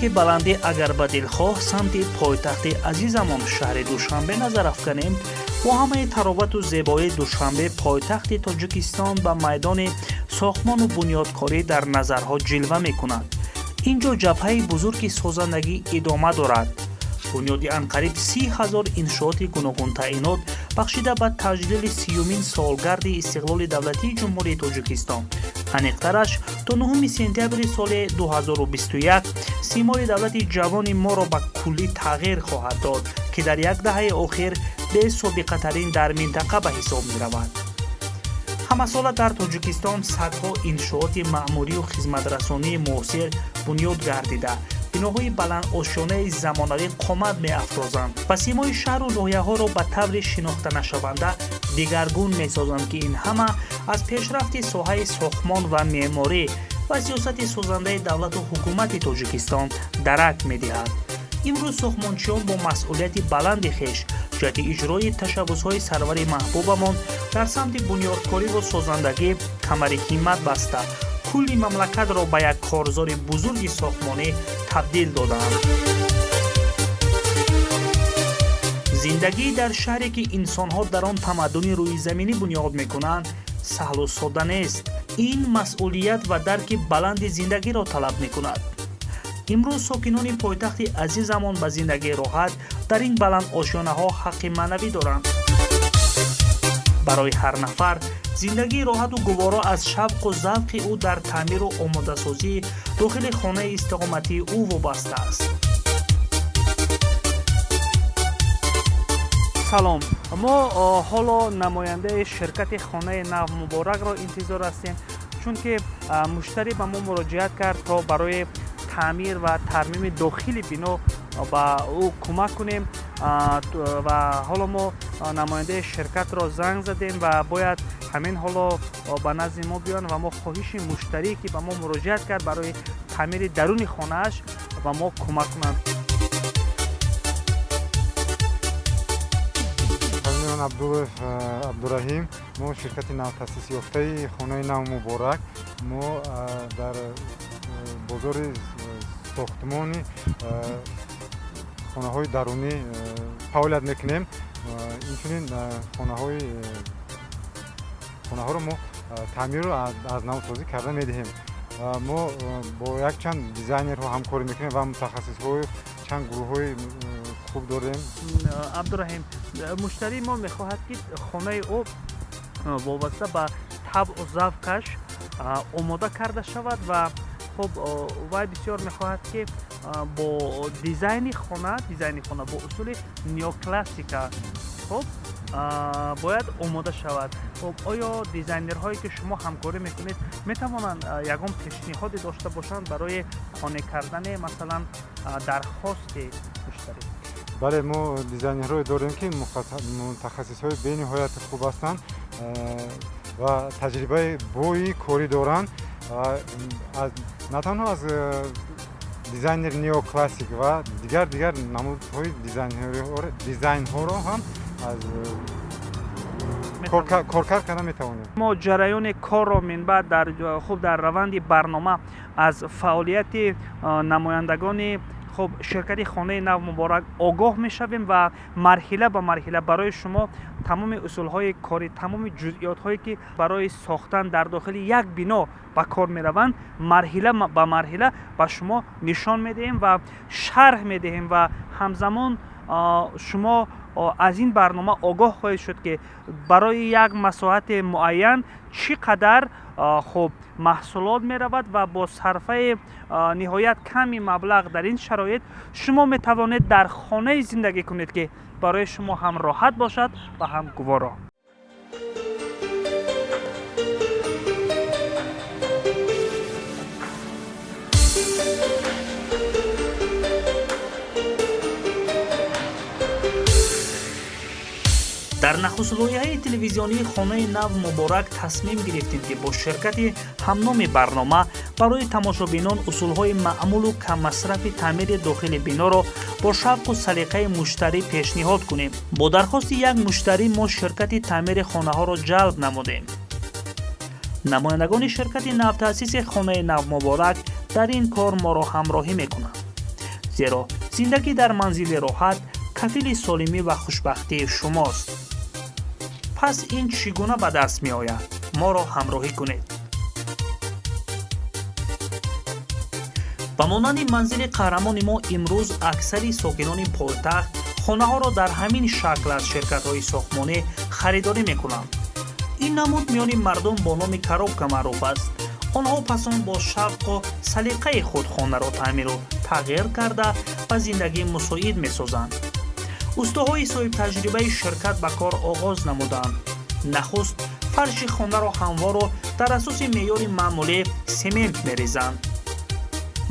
Палаки баландӣ агар ба дилхоҳ самти пойтахти азизамон шаҳри Душанбе назар афканем, бо ҳамаи таровату зебоии Душанбе, пойтахти Тоҷикистон, ба майдони сохтмону бунёдкорӣ дар назарҳо ҷилва мекунад. Ин ҷо ҷабҳаи бузурги созандагӣ идома дорад. Бунёди анқариб 30 000 иншооти гуногунтаъинот бахшида ба таҷлили 30-юмин солгарди истиқлоли давлатии Ҷумҳурии Тоҷикистон, аниқтараш то 9 сентябри соли 2021, симои давлати ҷавони моро ба куллӣ тағйир хоҳад дод, ки дар як даҳаи охир бесобиқатарин дар минтақа ба ҳисоб меравад. Ҳамасола дар Тоҷикистон садҳо иншооти маъмурию хизматрасонии муосир бунёд гардида, биноҳои баландошёнаи замонавӣ қомат меафрозанд ва симои шаҳру ноҳияҳоро ба таври шинохтанашаванда дигаргун месозанд, ки ин ҳама аз пешрафти соҳаи сохтмон ва меъморӣ ва сиёсати созандаи давлату ҳукумати Тоҷикистон дарак медиҳад. Имрӯз сохтмончиён бо масъулияти баланди хеш ҷиҳати иҷрои ташаббусҳои сарвари маҳбубамон дар самти бунёдкориву созандагӣ камари ҳиммат баста, кулли мамлакатро ба як корзори бузурги сохтмонӣ табдил додаанд. Зиндагӣ дар шаҳре, ки инсонҳо дар он тамаддуни рӯизаминӣ бунёд мекунанд, саҳлу содда нест. Ин масъулият ва дарки баланди зиндагиро талаб мекунад. Имрӯз сокинони пойтахти азизамон ба зиндагии роҳат дар ин баландошёнаҳо ҳаққи маънавӣ доранд. Барои ҳар нафар зиндагии роҳату гуворо аз шавқу завқи ӯ дар таъмиру омодасозии дохили хонаи истиқоматии ӯ вобаста аст. Салом, мо ҳоло намояндаи ширкати «Хонаи нав Муборакро» интизор ҳастем, чунки муштарӣ ба мо муроҷиат кард, то барои таъмир ва тармими дохили бино ба ӯ кӯмак кунем. Ва ҳоло мо намояндаи ширкатро занг задем ва бояд ҳамин ҳоло ба назди мо биёянд ва мо хоҳиши муштарӣ, ки ба мо муроҷиат кард, барои таъмири даруни хонааш ба мо кӯмак кунанд. Ман Абдуллоев Абдураҳим. Мо ширкати навтаъсисёфтаи «Хонаи нав Муборак». Мо дар бозори сохтмони хонаҳои дарунӣ фаъолият мекунем. Инчунин хонаҳоро мо таъмиру аз навсозӣ карда медиҳем. Мо бо якчанд дизайнерҳо ҳамкорӣ мекунем ва мутахассисҳои чанд гурӯҳҳои хуб дорем. Абдураҳим, муштарии мо мехоҳад, ки хонаи ӯ вобаста ба табъу завқаш омода карда шавад ва хуб, вай бисёр мехоҳад, ки бо дизайни хона бо усули неоклассика, хуб, бояд омода шавад. Хуб, оё дизайнерҳое, ки шумо ҳамкорӣ мекунед, метавонанд ягон пешниҳоде дошта бошанд барои қонеъ кардани, масалан, дархости муштарӣ? Бале, мо дизайнерҳое дорем, ки мутахассисҳои бениҳоят хуб ҳастанд ва таҷрибаи бои корӣ доранд, на танҳо аз дизайнери неоклассик ва дигар намудҳои дизайнҳоро ҳам аз коркард карда метавонем. Мо ҷараёни корро минбаъд дар, хуб, дар раванди барнома аз фаъолияти намояндагони, хуб, ширкати «Хонаи нав Муборак» огоҳ мешавем ва марҳила ба марҳила барои шумо тамоми усулҳои корӣ, тамоми ҷузъиётҳое, ки барои сохтан дар дохили як бино ба кор мераванд, марҳила ба марҳила ба шумо нишон медиҳем ва шарҳ медиҳем. Ва ҳамзамон шумо аз ин барнома огоҳ хоҳед шуд, ки барои як масоҳати муайян чӣ қадар, хуб, маҳсулот меравад ва бо сарфаи ниҳоят ками маблағ дар ин шароит шумо метавонед дар хонае зиндагӣ кунед, ки барои шумо ҳам роҳат бошад ва ҳам гуворо. Дар нахуст лоиҳаи телевизионии «Хонаи нав Муборак» тасмим гирифтем, ки бо ширкати ҳамноми барнома барои тамошобинон усулҳои маъмулу каммасрафи таъмири дохили биноро бо шавқу салиқаи муштарӣ пешниҳод кунем. Бо дархости як муштарӣ мо ширкати таъмири хонаҳоро ҷалб намудем. Намояндагони ширкати навтаъсиси «Хонаи нав Муборак» дар ин кор моро ҳамроҳӣ мекунанд. Зеро зиндагӣ дар манзили роҳат кафили солимӣ ва хушбахтии шумост. Пас ин чӣ гуна ба даст меояд? Моро ҳамроҳӣ кунед. Ба монанди манзили қаҳрамони мо имрӯз аксари сокинони пойтахт хонаҳоро дар ҳамин шакл аз ширкатҳои сохтмонӣ харидорӣ мекунанд. Ин намуд миёни мардум бо номи коробка маъруф аст. Онҳо пас он бо шавқу салиқаи худ хонаро таъмиру тағйир карда ба зиндагӣ мусоид месозанд. Устоҳои соҳибтаҷрибаи ширкат ба кор оғоз намуданд. Нахуст фарши хонаро ҳамвору дар асоси меъёри маъмулӣ семент мерезанд.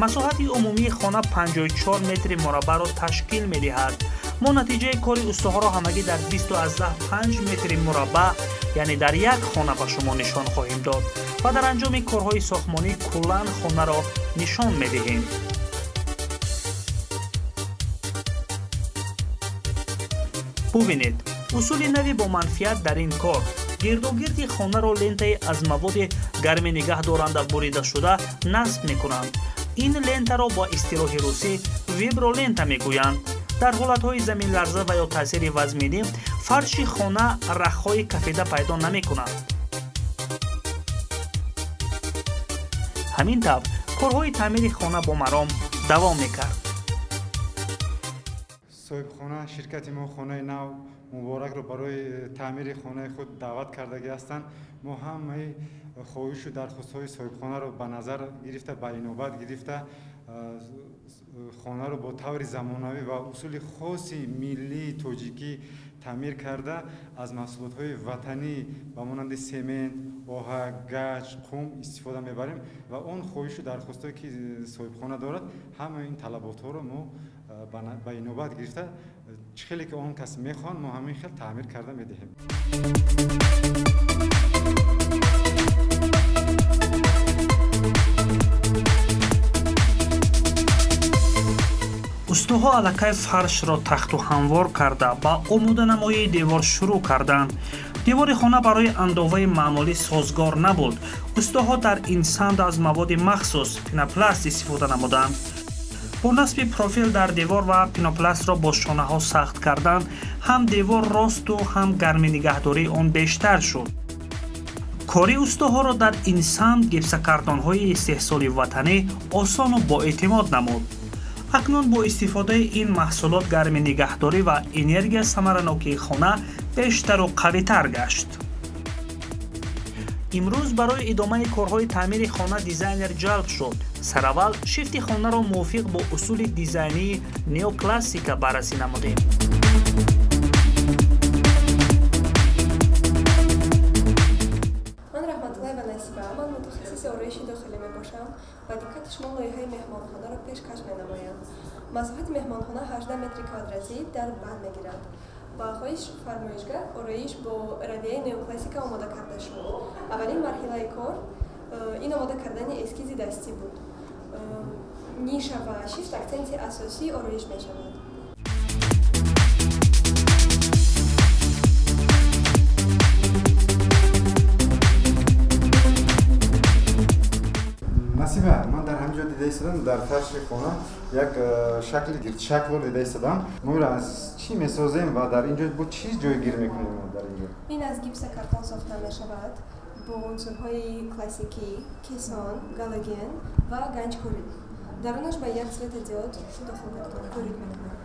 Масоҳати умумии хона 54 метри мураббаъро ташкил медиҳад. Мо натиҷаи кори устоҳоро ҳамагӣ дар 20,5 метри мураббаъ, яъне дар як хона ба шумо нишон хоҳем дод ва дар анҷоми корҳои сохтмонӣ куллан хонаро нишон медиҳем. Бубинед, усули нави боманфиат дар ин кор гирдогирди хонаро лентаи аз маводи гармӣ нигаҳдоранда буридашуда насб мекунанд. Ин лентаро бо истилоҳи русӣ вибролента мегӯянд. Дар ҳолатҳои заминларза ва ё таъсири вазминӣ фарши хона рахҳои кафида пайдо намекунанд. Ҳамин тавр корҳои таъмири хона бо маром давом мекард. Соҳибхона ширкати мо хонаи нав муборакро барои таъмири хонаи худ даъват кардагӣ ҳастанд. Мо ҳамаи хоҳишу дархостҳои соҳибхонаро ба назар гирифта, ба инобат гирифта, хонаро бо таври замонавӣ ва усули хоси миллии тоҷикӣ таъмир карда, аз маҳсулотҳои ватанӣ ба монанди семент, оҳак, гач, қум истифода мебарем ва он хоҳишу дархостҳое ки соҳибхона дорад, ҳамаи ин талаботҳоро мо ба инобат гирифта, чӣ хеле ки он кас мехоҳанд, мо ҳамин хел таъмир карда медиҳем. Устоҳо аллакай фаршро тахту ҳамвор карда ба омоданамоии девор шурӯъ карданд. Девори хона барои андоваи маъмулӣ созгор набуд. Устоҳо дар ин самт аз маводи махсус пенопласт истифода намуданд. Бо насби профил дар девор ва пенопластро бо шонаҳо сахт кардан ҳам девор росту ҳам гармӣ нигаҳдории он бештар шуд. Кори устоҳоро дар ин самт гипсокартонҳои истеҳсоли ватанӣ осону боэътимод намуд. Акнун бо истифодаи ин маҳсулот гармӣ нигаҳдорӣ ва энергия самаранокии хона бештару қавитар гашт. Имрӯз барои идомаи корҳои таъмири хона дизайнер ҷалб шуд. Сараввал шифти хонаро мувофиқ бо усули дизайнии неоклассика баррасӣ намудем. Ман Раҳматуллаева Насиба, ман мутахассиси ороиши дохилӣ мебошам ва диққати шумо лоиҳаи меҳмонхонаро пешкаш менамоям. Масоҳати меҳмонхона 18 метри квадратӣ дар бар мегирад. Ба хоҳиш фармоишгар ороиш бо равияи неоклассика омода карда шуд. Аввалин марҳилаи кор ин омода кардани эскизи дастӣ буд. Ниша ва шифт аксенти асосии ороиш мешавад. Насиба, ман дар ҳамин ҷо дида истодам, дар фарши хона як шакли гирдшаклро дида истодам. Мо инро аз чӣ месозем ва дар ин ҷо бо чӣ ҷойгир мекунем дар ин ҷо? Ин аз гипсокартон сохта мешавад бо унсурҳои классикӣ, кесон, галоген ва ганҷкорӣ. Дарунаш ба як светодиод дохил ворид мекунад.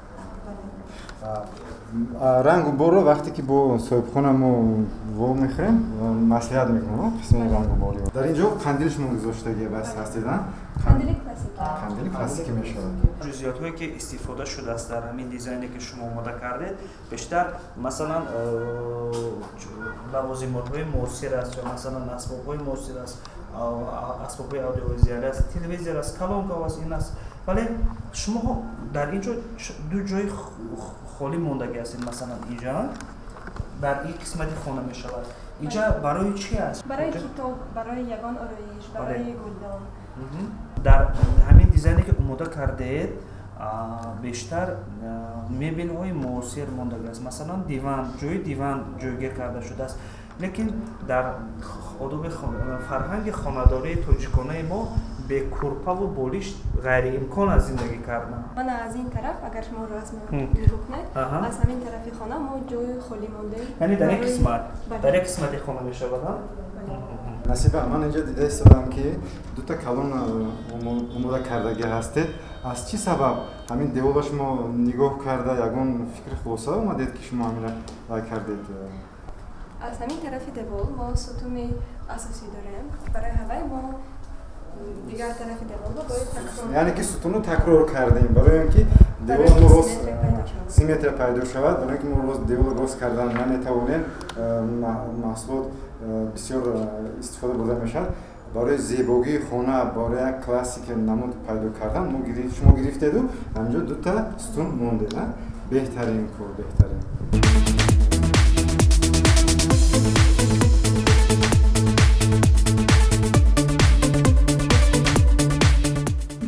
Рангу борро вақте ки бо соҳибхона мо во мехӯрем, маслиҳат мекунем қисми рангу бори. Дар ин ҷо қандил шумо гузоштагӣ бас ҳастед, а? Қандили классикӣ. Қандили классикӣ мешавад. Ҷузъиётҳое ки истифода шудааст дар ҳамин дизайне ки шумо омода кардед, бештар масалан лавозимотҳои муосир аст ё масалан асбобҳои муосир аст, асбобҳои аудиовизуалӣ аст, телевизор аст, колонка аст, ин аст. Вале шумо дар ин ҷо ду ҷои холӣ мондагӣ ҳастед, масалан инҷа дар ин қисмати хона мешавад. Инҷа барои чӣ аст? Барои китоб, барои ягон ороиш, барои гулдон. Дар ҳамин дизайне ки омода кардед, бештар мебелҳои муосир мондагӣ аст. Масалан диван, ҷои диван ҷойгир карда шудааст. Лекин дар одоби фарҳанги хонадории тоҷиконаи мо Бекурпаву болишт ғайриимкон аст зиндагӣ кардан. Мана аз ин тараф, агар шумо расм нигоҳ кунед, аз ҳамин тарафи хона мо ҷои холӣ мондем. Яъне дар як қисмат, дар як қисмати хона мешавад. Насиба, ман инҷа дида истодам, ки дута калон омода кардагӣ ҳастед. Аз чӣ сабаб ҳамин деволро шумо нигоҳ карда, ягон фикри хулоса омадед, ки шумо ҳамина вай кардед? Аз ҳамин тарафи девол мо сутуни асосӣ дорем, барои ҳавай мо дигар тарафи деволро бояд такрор. Яъне ки сутунро такрор кардем, барои он ки девол мо рост, симметрия пайдо шавад, барои он ки мо рост девол рост кардан наметавонем, маҳсулот бисёр истифода бурда мешавад. Барои зебогии хона, барои як классика намуд пайдо кардан шумо гирифтеду ҳаминҷо дута сутун мондед. Беҳтарин кор, беҳтарин.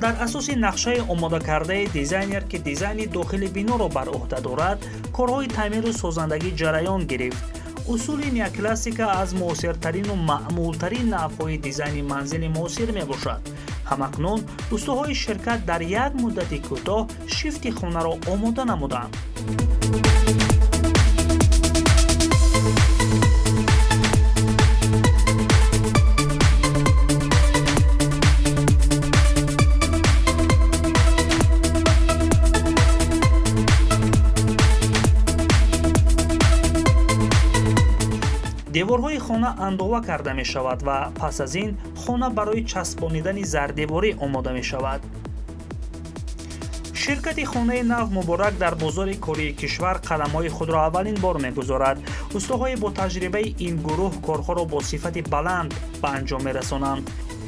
Дар асоси нақшаи омодакардаи дизайнер, ки дизайни дохили биноро бар ӯҳда дорад, корҳои таъмиру созандагӣ ҷараён гирифт. Усули неоклассика аз муосиртарину маъмултарин навъҳои дизайни манзили муосир мебошад. Ҳамакнун устоҳои ширкат дар як муддати кӯтоҳ шифти хонаро омода намуданд. Деворҳои хона андова карда мешавад ва пас аз ин хона барои часпонидани зардеворӣ омода мешавад. Ширкати хонаи нав Муборак дар бозори кории кишвар қадамҳои худро аввалин бор мегузорад. Устоҳои бо таҷрибаи ин гурӯҳ корҳоро бо сифати баланд ба анҷом мерасонанд.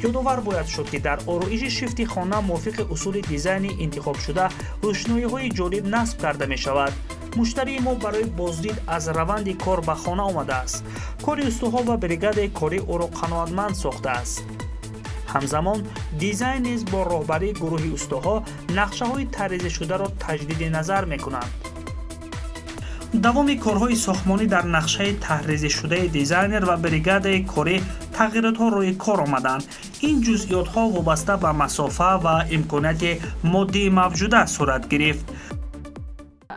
Ёдовар бояд шуд, ки дар ороиши шифти хона мувофиқи усули дизайни интихобшуда рӯшноиҳои ҷолиб насб карда мешавад. Муштарии мо барои боздид аз раванди кор ба хона омадааст. Кори устоҳо ва бригадаи корӣ ӯро қаноатманд сохтааст. Ҳамзамон дизайн низ бо роҳбарии гурӯҳи устоҳо нақшаҳои таррезишударо таҷдиди назар мекунанд. Давоми корҳои сохтмонӣ дар нақшаи таҳрезишудаи дизайнер ва бригадаи корӣ тағйиротҳо рӯи кор омаданд. Ин ҷузъиётҳо вобаста ба масофа ва имконияти моддии мавҷуда сурат гирифт.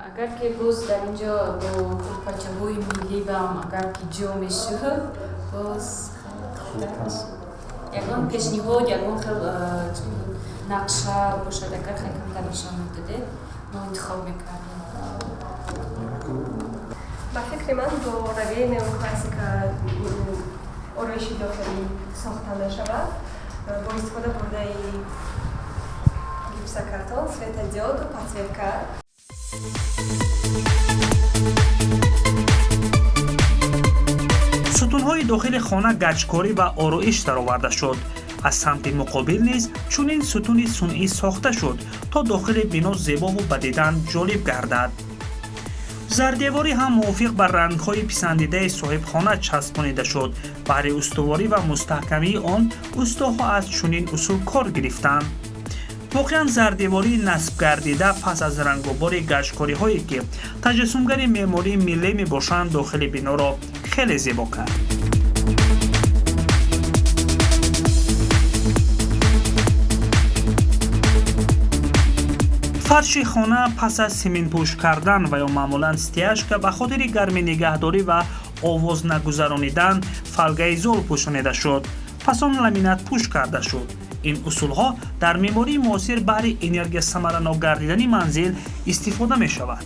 Агар ки боз дар инҷо бо курпачаҳои миллӣ бам агар ки ҷо мешуд, боз ягон пешниҳод, ягон хел нақша бошад, агар хеле камтар нишон медодед, мо интихоб мекардем. Ба фикри ман, бо равияи неоклассика ороиши дохилӣ сохта мешавад бо истифода бурдаи гипсокартон, светодиоду подсветка. Сутунҳои дохили хона гаҷкорӣ ва ороиш дароварда шуд. Аз самти муқобил низ чунин сутуни сунъӣ сохта шуд, то дохили бино зебову ба дидан ҷолиб гардад. Зардеворӣ ҳам мувофиқ ба рангҳои писандидаи соҳибхона часпонида шуд. Баҳри устуворӣ ва мустаҳкамии он устоҳо аз чунин усул кор гирифтанд. Воқеан, зардевории насбгардида пас аз рангубори гаҷкориҳое, ки таҷассумгари меъмории миллӣ мебошанд, дохили биноро хеле зебо кард. Фарши хона пас аз симинпӯш кардан ва ё маъмулан стяжка ба хотири гармӣ нигаҳдорӣ ва овоз нагузаронидан фольгаизол пӯшонида шуд. Пас он ламинатпӯш карда шуд. Ин усулҳо дар меъмории муосир баҳри энергиясамаранок гардидани манзил истифода мешавад.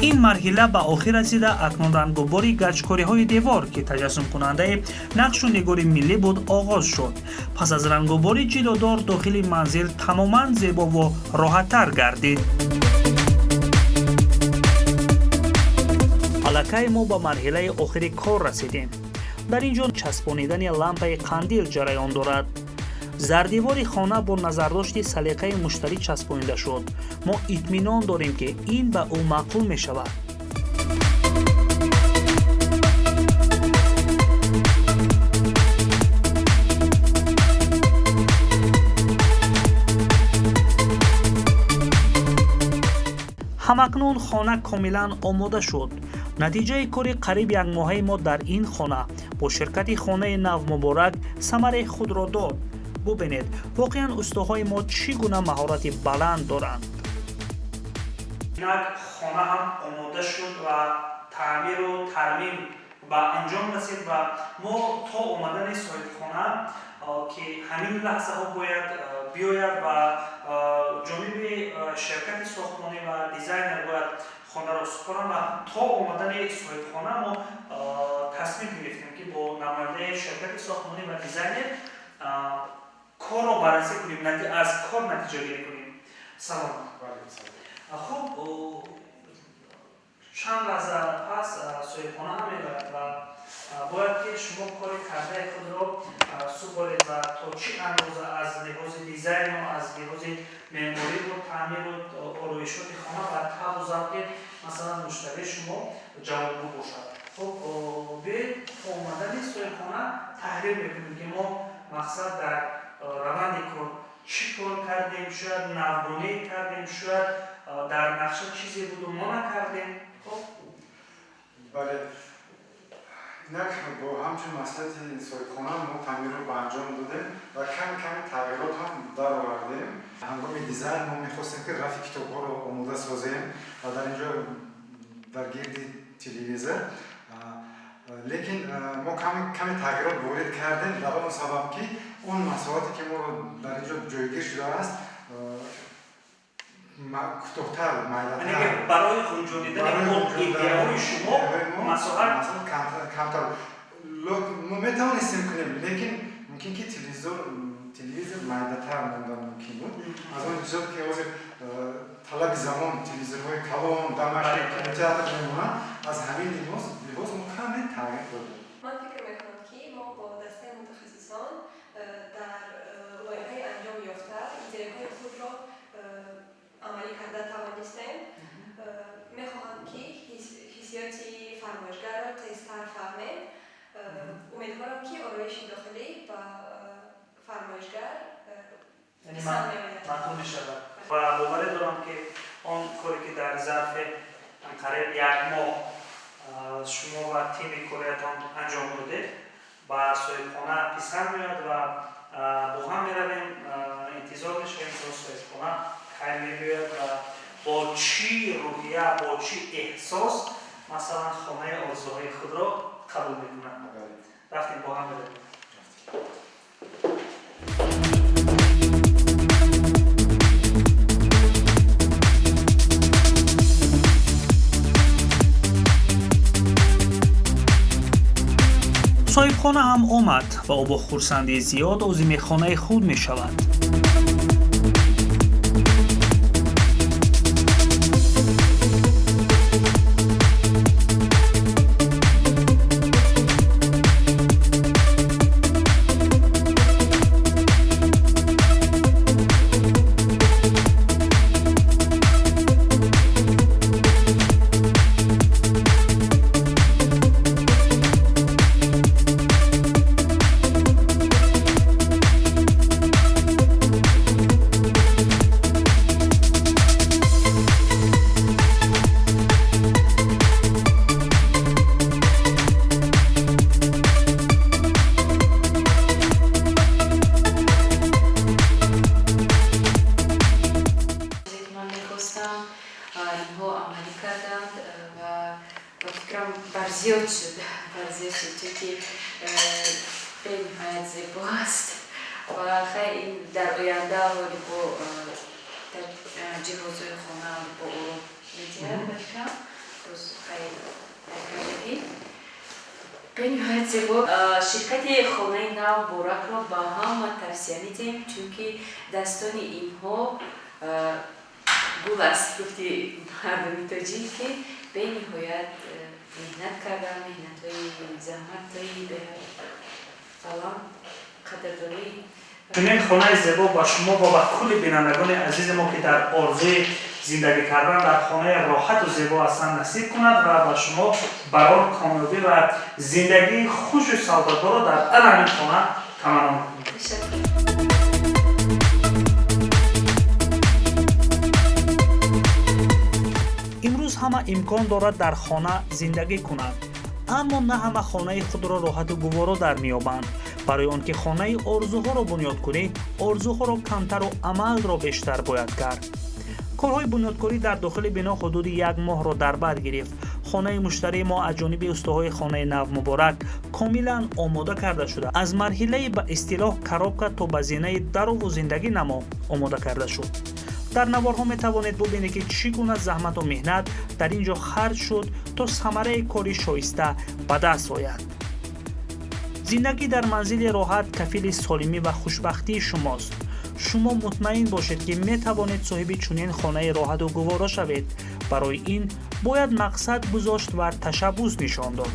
Ин марҳила ба охир расида, акнун рангубори гаҷкориҳои девор, ки таҷассумкунандаи нақшу нигори миллӣ буд, оғоз шуд. Пас аз рангубори ҷилодор дохили манзил тамоман зебову роҳаттар гардид. Аллакай мо ба марҳилаи охири кор расидем. Дар ин ҷо часпонидани лампаи қандил ҷараён дорад. Зардевори хона бо назардошти салиқаи муштарӣ часпонида шуд. Мо итминон дорем, ки ин ба ӯ маъқул мешавад. Ҳамакнун хона комилан омода шуд. Натиҷаи кори қариб якмоҳаи мо дар ин хона бо ширкати Хонаи нав Муборак самараи худро дод. Бубинед, воқеан устоҳои мо чӣ гуна маҳорати баланд доранд. Инак, хона ҳам омода шуд ва таъмиру тармим ба анҷом расид ва мо то омадани соҳибхона, ки ҳамин лаҳзаҳо бояд биёяд ва ҷониби ширкати сохтмонӣ ва дизайнер бояд хонаро супоранд, ва то омадани соҳибхона мо тасмим гирифтем, ки бо намояндаи ширкати сохтмонӣ ва дизайнер корро баррасӣ кунем, аз кор натиҷагирӣ кунем. Салом. Хуб, чанд лаҳза пас соҳибхона ҳам меояд ва бояд ки шумо кори кардаи худро супоред ва то чӣ андоза аз лиҳози дизайну аз лиҳози меъмориву таъмиру ороишоти хона ва табу завқи, масалан, муштарии шумо ҷавобгӯ бошад. Хуб, биёед, то омадани соҳибхона таҳлил мекунем, ки мо, мақсад, дар раванди кор чӣ кор кардем, шояд навгонӣ кардем, шояд дар нақша чизе буду мо накардем. Хуб. Бале, инак, бо ҳамчун маслиҳати соҳибхона мо таъмирро ба анҷом додем ва ками ками тағйирот ҳам даровардем. Ҳангоми дизайн мо мехостем, ки рафи китобҳоро омода созем ва дар ин ҷо дар гирди телевизор, лекин мо каме тағйирот ворид кардем дар он сабаб, ки он масоҳате, ки моро дар ин ҷо ҷойгир шудааст, кӯтоҳтар, майдатар. Барои ғунҷонидани он идеаҳои шумо масоҳат камтар. Мо метавонистем кунем, лекин мумкин ки телевизор майдатар монда мумкин буд. Аз он ҷиҳат, ки ҳозир талаби замон телевизорҳои калон, домашний кинотеатр мемонанд, аз ҳамин лиҳоз мо каме тағйир додем. Ман фикр мекунам, ки мо бо дастаи мутахассисон дар лоиҳаи анҷом ёфта идеяҳои худро амалӣ карда тавонистем. Мехоҳам, ки ҳиссиёти фармоишгарро тезтар фаҳмем. Умедворам, ки ороиши дохилӣ ба фармоишгар писанд меояд. Маъқул мешавад ва боварӣ дорам, ки он коре, ки дар зарфи қариб як моҳ шумо ва тими кориятон анҷом додед, ба соҳибхона писанд меояд ва бо ҳам меравем, интизор мешавем, то соҳибхона кай мебиёяд ва бо чӣ рӯҳия, бо чӣ эҳсос, масалан, хонаи орзуҳои худро қабул мекунад. Рафтем, бо ҳам меравем. Соҳибхона ҳам омад ва ӯ бо хурсандии зиёд озими хонаи худ мешавад. Чизе ки ман мехостам, инҳо амалӣ карданд ва ба фикрам барзиёд шуд, чунки бениҳоят зебо аст ва хай, ин дар оянда ҳоли бо дар ҷиҳозҳои хона бо оро медиҳад, ба фикрам. Боз хай, дар кардагӣ бениҳоят зебо. Ширкати Хонаи нав Муборакро ба ҳама тавсия медиҳем, чунки дастони инҳо гул аст, гуфти мардуми тоҷик, ки бениҳоят меҳнат кардан, меҳнатҳои заҳматҳои баланд, қадрдонӣ. Чунин хонаи зебо ба шумо ва ба кулли бинандагони азизи мо, ки дар орзуи зиндагӣ кардан дар хонаи роҳату зебо ҳастанд, насиб кунад ва ба шумо барор комёбӣ ва зиндагии хушу саодатборро дар ана ҳамин хона таманно мекунем. Ташаккур. Имрӯз ҳам Ҳама имкон дорад дар хона зиндагӣ кунад, аммо на ҳама хонаи худро роҳату гуворо дар меёбанд. Барои он ки хонаи орзуҳоро бунёд кунӣ, орзуҳоро камтару амалро бештар бояд кард. Корҳои бунёдкорӣ дар дохили бино ҳудуди як моҳро дар бар гирифт. Хонаи муштарии мо аз ҷониби устоҳои Хонаи нав Муборак комилан омода карда шуда, аз марҳилаи ба истилоҳ коробка то ба зинаи дарову зиндагӣ намо омода карда шуд. Дар наворҳо метавонед бубинед, ки чӣ гуна заҳмату меҳнат дар ин ҷо харҷ шуд, то самараи кори шоиста ба даст ояд. Зиндагӣ дар манзили роҳат кафили солимӣ ва хушбахтии шумост. Шумо мутмаин бошед, ки метавонед соҳиби чунин хонаи роҳату гуворо шавед. Барои ин бояд мақсад гузошт ва ташаббус нишон дод.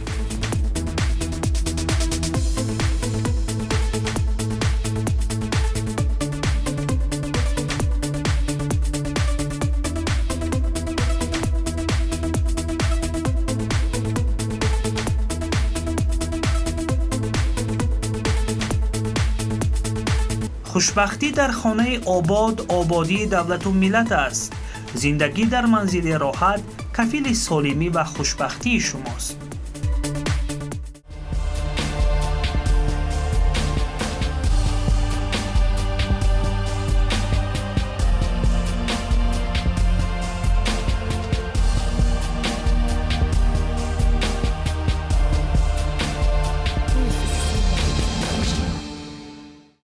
Хушбахтӣ дар хонаи обод ободии давлату миллат аст. Зиндагӣ дар манзили роҳат кафили солимӣ ва хушбахтии шумост.